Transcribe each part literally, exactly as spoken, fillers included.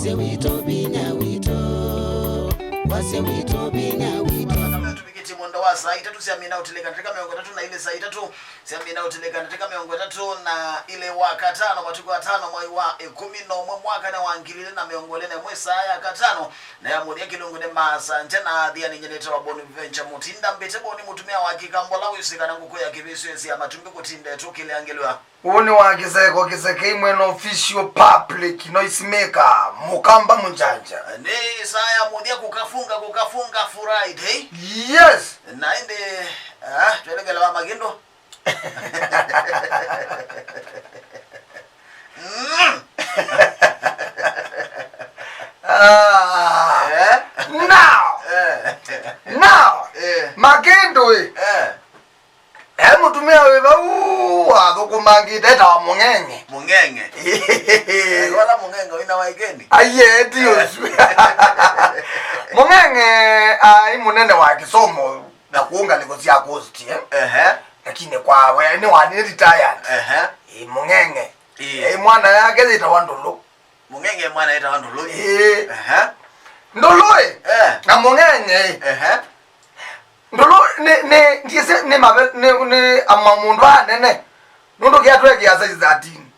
Witũ vinya witũ, wasya witũ vinya witũ. Tũvikĩtie mwendo wa saa itatũ sya mĩao ũtilĩka ndatĩka mĩongo ĩtatũ na ilĩ, saa itatũ sya mĩao ũtilĩka ndatĩka mĩongo ĩtatũ na ilĩ wa katano, matukũ atano, mwai wa ĩkũmi na ũmwe, mwaka nĩ wa ngili ilĩ na mĩongo ĩlĩ na ĩmwe, saa ya katano na ya mũthya kĩlungu nĩ masaa nja na athiani nyenete wa Bonaventure Mutinda mbĩte boni mũtumĩa wa Kĩkambola wĩsĩkana ngũkũ ya kĩvĩsyo ĩsĩ ya matumbĩ kũtinda ĩtũkĩlĩangĩlw'a. Ũũ nĩ wa kĩseko kĩsekei mwene official public noise maker, Mũkamba Mũnjanja. Nĩ saa ya mũthya kũkafunga, kũkafunga Friday. Yes. Na ĩndĩ, ah, twelekele wa Magendo. Mm. Ah. Eh? Now. Eh. Now. Eh. Magendo ĩ. Eh. E mũtumĩa wĩ vau wathũkũmangĩte etawa Mũng'eng'e. Mũng'eng'e. Ĩĩ. Wala Mũng'eng'e wĩna waikeni? Aiye, ti ũsu. Mũng'eng'e aĩ mũnene wa kĩsomo na kũũ ngalĩko sya Coast, eh? Ehe. Lakini kwa we nĩ wa nĩ retired. Ehe. Ĩ Mũng'eng'e. Ĩĩ. Ĩ mwana yake yĩtawa Ndũlũ. Mũng'eng'e mwana etawa Ndũlũ. Ĩĩ. Ehe. Ndũlũ ĩ. Eh. Na Mũng'eng'e ĩ. Ehe. Ndũlũ nĩ, nĩ, ndiĩsĩ nĩ mave-, nĩ, nĩ ama mũndũ anene. Nũndũ kĩatũ ekĩa size thirteen.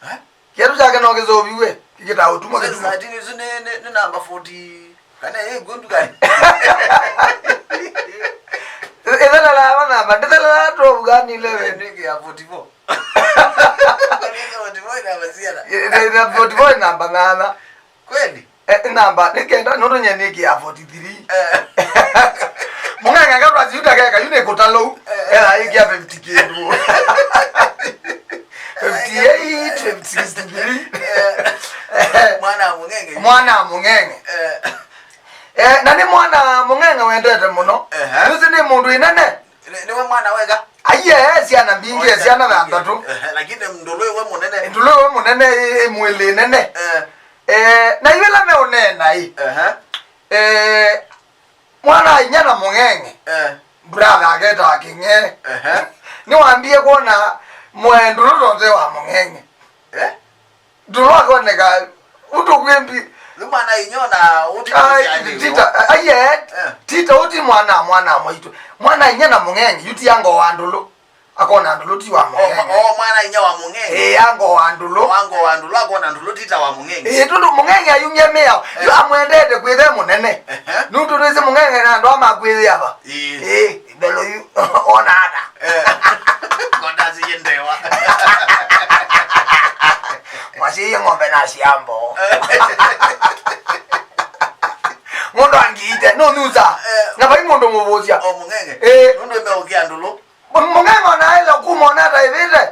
Eh? Kĩatũ kyake no kĩseũviw'e, kĩkĩtaa ũtumwa. Size kĩtumwa. Thirteen isu nĩ, nĩ, nĩ namba forty. Kana ĩ ngũ ndukani. Ĩthelelaa va namba, ndĩthelelaa twelve kana eleven. Nĩ kĩa forty four. Forty four ĩnamba siana. Ĩ, ĩ, ĩ, forty four ĩnamba nyanya. Kweli? Eh, namba, nĩ kenda, nũndũ nye nĩkĩa forty three. Eh. Mũng'eng'e ngatwa siuta keka, yu nĩ kũtalou. Eh. Ela ĩkĩa fifty kĩndũ. Fifty eight, fifty, sixty three. Eh. Mwana wa Mũng'eng'e. Mwana wa Mũng'eng'e. Eh. Eh, na nĩ mwana Mũng'eng'e wendete mũno. Ehe. Nĩsĩ nĩ mũndũ ĩnene. Nĩ, nĩwe mwana weka? Aiye, e syana mbingĩ, e syana thanthatũ. Ehe, lakini Ndũlũ we mũnene. Ndũlũ we mũnene, ĩ, ĩ mwĩlĩ nene. Eh. Eh, na ivĩla meũneena ĩ. Ehe. Eh, mwana inya na Mũng'eng'e. Eh. Brother aketawa Kĩng'ee. Ehe. Nĩwambie kwona mwe Ndũlũ tote wa Mũng'eng'e. Eh? Ndũlũ akoneka, ũtũkwĩmbi. Nĩ mwana inyo na ũti ai, mũsyani tita, aiye, eh. Tita ũti mwana, mwana mwaitũ. Mwana inya na Mũng'eng'e, yu ti ango wa Ndũlũ. Akona Ndũlũ ti wa Mũng'eng'e. O, o, mwana inya wa Mũng'eng'e. Ĩĩ, ango wa Ndũlũ. O, ango wa Ndũlũ, akona Ndũlũ tita wa Mũng'eng'e. Ĩĩ, tũndũ Mũng'eng'e ayumya mĩao, eh. Yu amwendete kwĩthe mũnene. Ehe. Nũndũ twĩsĩ Mũng'eng'e na andũ amakwĩthĩa va. Ĩĩ. Ĩĩ, mbelo yu, ona ata. Eh. Kondasi yendewa. Mwasiie ng'ombe na siambo. Mũndũ angiite, nũnyusa. Eh. Na vai mũndũ mũvũsya. O Mũng'eng'e. Eh. Nũndũ ĩmeũkĩa Ndũlũ. Mũng'eng'e ona aĩle kuma ona ataĩvĩte.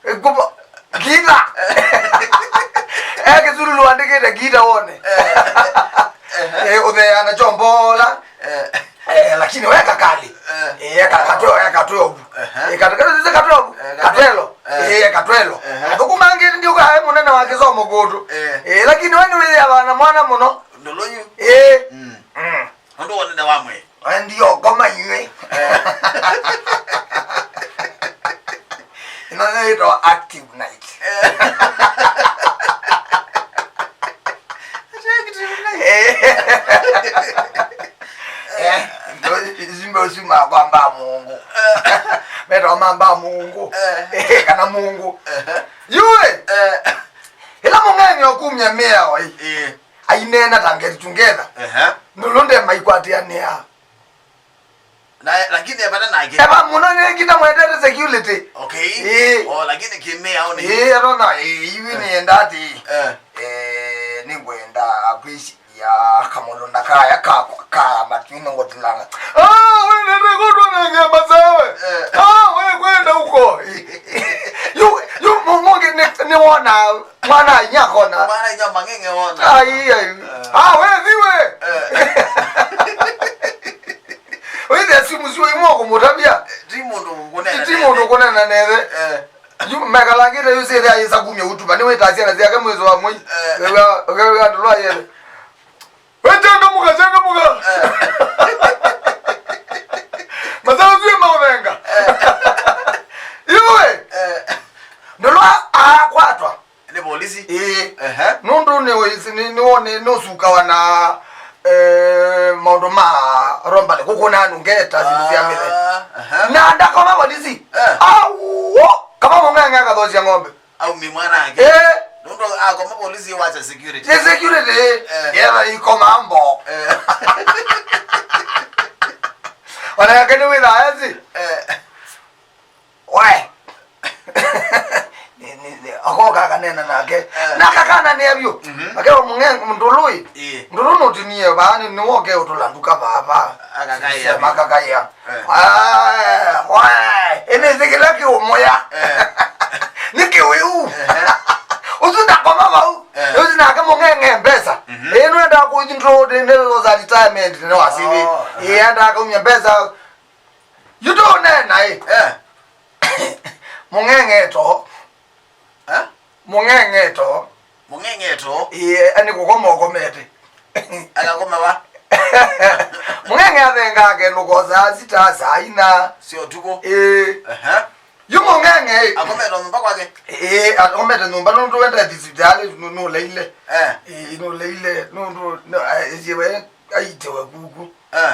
Eh. Kuma. Gita. Eh, kĩsululu andĩkĩte gita wone. Eh. Eh, ũtheana chombola. Eh. Eh, lakini we kakali. Eh. Eh, ka-, katweo, eh, katweo. Ehe. Eh, katweo, sisi katweo. Eh, katwelo. Eh. Eh, katwelo. Ehe. Athũkũma angĩ ndiuka aĩ mũnene wa kĩsomo kũndũ. Eh. Eh, lakini we nĩwĩthĩa vana mwana mũno. Ndũlũ yu. Eh. Mm. Mm. Ũndũ wonene wa mwĩĩ. Ndio koma inyuĩ. Eh. Ĩno nĩyo yĩtawa active night. Eh. Eh, ndo simbe ũsu makwa mba Mũngũ. Metawa mamba Mũngũ. Eh. Kana Mũngũ. Ehe. Yue. Eh. Ĩla Mũng'eng'e ũkumya mĩao ĩ. Eh. Aineena ta get together. Ehe. Ndũlũ nde maikwatĩanĩa. Na, lakini epata nake. Eva mũno nĩ nginya mwendete security. Okay. Ĩĩ. O, lakini kĩmĩao nĩ. Ĩĩ, ero na, ĩĩ, ivi nĩenda atĩ. Eh. Eh, nĩngwenda kwĩsĩthya kamũlũnda kaya ka, ka matuinĩ ngũtilanga. Ah, wendete kũtwa na ng'emba sawe. Eh. Ah, we kwenda huko. Yu, yu, mu-, mũngĩ nĩ, nĩ wona mwana inya kona. Mwana inya Mũng'eng'e wona. Ai, ai. Eh. Ah, we thiwe. Eh. Wĩthĩa simu sio imwe kũmũtavya. Ti mũndũ kũnena ti mũndũ nene. Kũnena neve. Eh. Yu mekalangĩte yu sĩthĩa yĩsa kumya ũtuma. Nĩwĩtaa syana syake mwĩso wa mwei. Eh. Wewe, wewe andũ lwa yele. We changamuka, changamuka. Eh. Masaa sio maũthenga. Eh. Iwe. Eh. Ndũlwa akwatwa. Nĩ polisi? Ĩĩ. Ehe. Nũndũ nĩ, nĩ, nĩ Nĩ, nũsukawa na, eh, maũndũ ma rombale, kũkũna andũ ngeta, syĩndũ sya mĩthe. Ah, aha. Na ndakoma polisi. Eh. Auo! Kama mũng'eng'e akathosya ng'ombe. Aumi mwanake. Eh. Nũndũ akoma polisi wacha security. Nĩ security. Eh. Yetha ikoma mbo. Eh. Ona yake nĩ wĩtha ezi. Eh. We. Nĩ, nĩ, nĩ, akoka akanena nake. Eh. Na kakana nĩ avyo. Mhm. Akeo mũng'e, ndũlũ ĩ. Ĩĩ. Ndũlũ nũtinie vaa, nĩ, nĩwoke ũtũla nduka vaa, vaa. Akakaĩa. Sema akakaĩa. Eh. Ah, we. Ĩnĩ thikĩla kĩũmũya. Eh. Nĩ kĩwĩu. Ehe. Ũsu ndakoma vau. Eh. Ũsu nake mũng'eng'e mbesa. Mhm. Ĩĩ, nwendaa kũthi ndũlũ, nĩ, nĩ, nĩ retirement, nĩ wasivi. Oh, aha. Ĩĩ, endaa kaumya mbesa. Yu tũũneena ĩ. Eh. Mũng'eng'eto. Eh? Mũng'eng'eto. Mũng'eng'eto? Ĩĩ, nĩ kũkoma ũkomete. Akakoma va? Mũng'eng'e athengaa kenũko saa sita, saa ina. Sya ũtukũ? Ĩĩ. Ehe. Yu mũng'eng'e ĩ. Akomete nyũmba kwake? Ĩĩ, akomete nyũmba nũndũ wenda thibitalĩ nũ-, nũleile. Eh. Ĩĩ, nũleile nũndũ, no, a-, esie we aitewe kuku. Eh.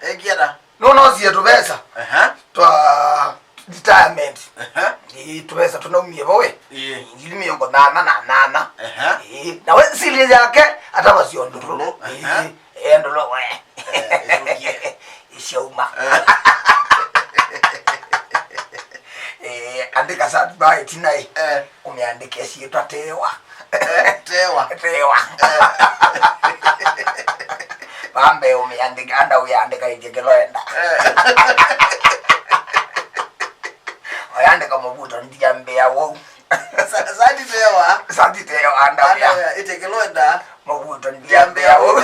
Ekiata? Nũnosie tũvesa. Aha. Twa retirement. Aha. Ĩĩ, tũvesa tũnaumie vo we. Ĩĩ. Ngili mĩongo nana na nana. Aha. Ĩĩ, na we sili yake atavasyo ndũlũ. Ndũlũ. Aha. Ĩĩ, ĩndũlũ we. Eh, ĩthũkie. Isyauma. Eh. Eh, andĩka sandbaiti naĩ. Eh. Ũmĩandĩke syĩtwa Tewa. Eh, Tewa. Tewa. Eh. Vambe ũmĩandĩka, anda ũyandĩka ĩngĩ kĩloenda. Eh. Ũyandĩka mũvuto ndiambĩa wou. Sa-, sati Tewa. Sati Tewa, anda ũya. Anda ũya, ĩte kĩloenda. Mũvuto ndiambĩa wou.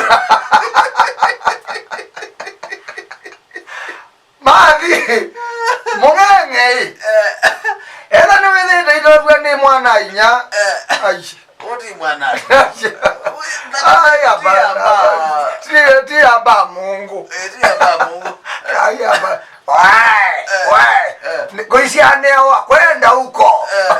Mathi, mũng'eng'e ĩ. Eh. Ethwa nĩwĩthĩĩte itotw'a nĩ mwana inya. Eh. Ai. Ũti mwana. Ai, hapana. Ti, ti amba Mungu. Eh, ti amba Mungu. Ai, hapana. Wae, eh, wae. Eh. Nĩ, kũisyanewa, kwenda huko. Eh.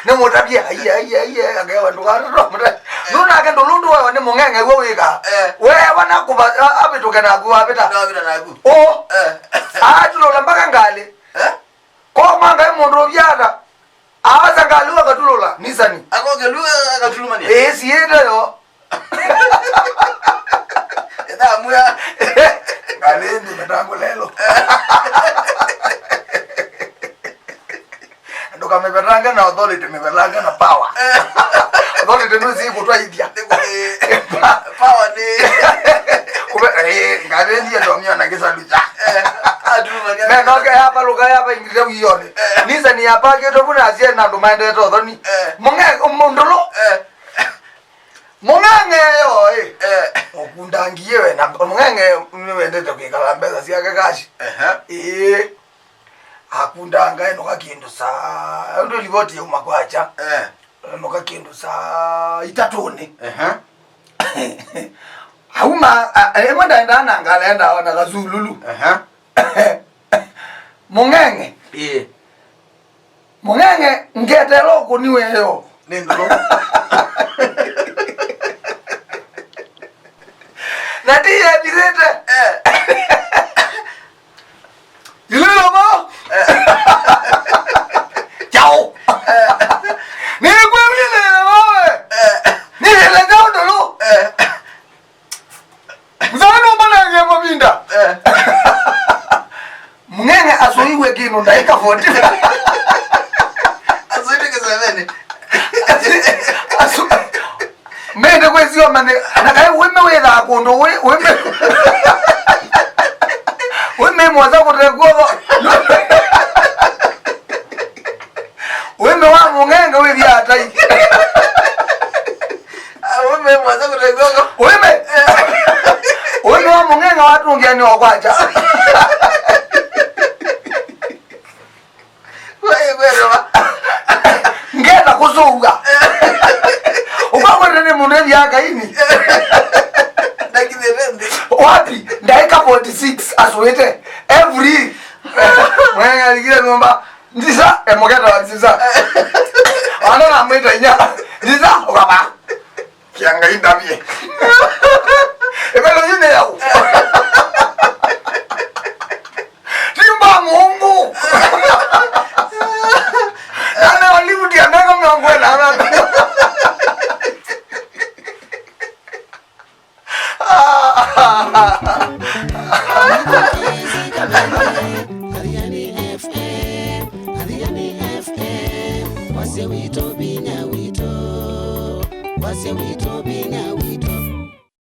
Nĩ mũtavye, ai, ai, ai, ai, angewa ndũkatũtwa mũtavye. Nũnake ndũlũ ndũewa nĩ mũng'eng'e w'o wĩka. Eh. Wewa na kũva, a-, avĩtũke naku wavĩta. Ndavĩta naku. Ũ. Eh. Atulũla mpaka ngalĩ. Eh? Koma ngai mũndũ ũvyata. Aasa ngalĩ wakatulũla, nisani. Akokelu akatulumania. Ĩĩ, siĩte yo. Ethamwĩa. Ngalĩ ĩndĩ metango lelo. Ndũkamĩvetange na authority, mĩvetange na power. Authority nũsii kũtwaithya. Power nĩ. Kũve, eh, ngalĩ ndiye ndomio na kĩsalu kya. Eh, atulumania. Menoke yavalũka yavaingĩle wĩonĩ. Eh. Nisani yapakĩtwe vu na asyai na andũ maendete ũthoni. Eh. Mũng'e, mũndũlũ. Eh. Mũng'eng'e yo, eh. Eh. Ũkundangie we na mũng'eng'e nĩwendete kwĩkala mbesa syake kashi. Ehe. Ĩĩ. Akundanga enũka kĩndũ saa, ũndũ livoti yauma kwakya. Eh. Enũka kĩndũ saa itatũnĩ. Ehe. Auma, a, ĩmwe ndaendaa na ngala, endaa ona kasululu. Ehe. Mũng'eng'e. Ĩĩ. Mũng'eng'e, ngeteela ũkũni weyo. Nĩ ndũlũ. Na ti yethirĩte. Eh. Ililo mo. Eh. Chao. Eh. Nĩkwĩw'ĩlĩle mawe. Eh. Nĩlĩle chao ndũlũ. Eh. Mzee nũmbanange mavinda. Eh. Mũng'eng'e asũiwe kĩndũ ndaĩka forty. Asũite kĩsevenĩ. Asu-, mende kwĩsio mane, na kaĩ wĩme wĩthaa kũndũ wĩ, wĩme. Wĩme mwaza kũte kuotho. Wĩme wa mũng'eng'e wĩthia atai. Ah, wĩme mwaza kũte kuotho. Wĩme. Wĩme wa mũng'eng'e watũngia nĩ okwacha. Wee, kwelewa. Ngenda kũsũua. Ũkakwete nĩ mũndũ ethia kaini. Ndakithĩte nthĩ. Wapi? Ndaĩka forty-six asũĩte. Every. Mwenga alikile nyũmba. Ndisa, emũketa wa ndisa. Wana na mwita inya. Ndisa, ũkava. Ya Ngai ndavye. Ĩvelo yu nĩ yaũ? Ti mba Mũngũ. Nane Hollywood ya mĩaka mĩongo ĩna na thanthatũ. Athiani F M, Athiani F M, wasya witũ, vinya witũ, wasya witũ, vinya witũ.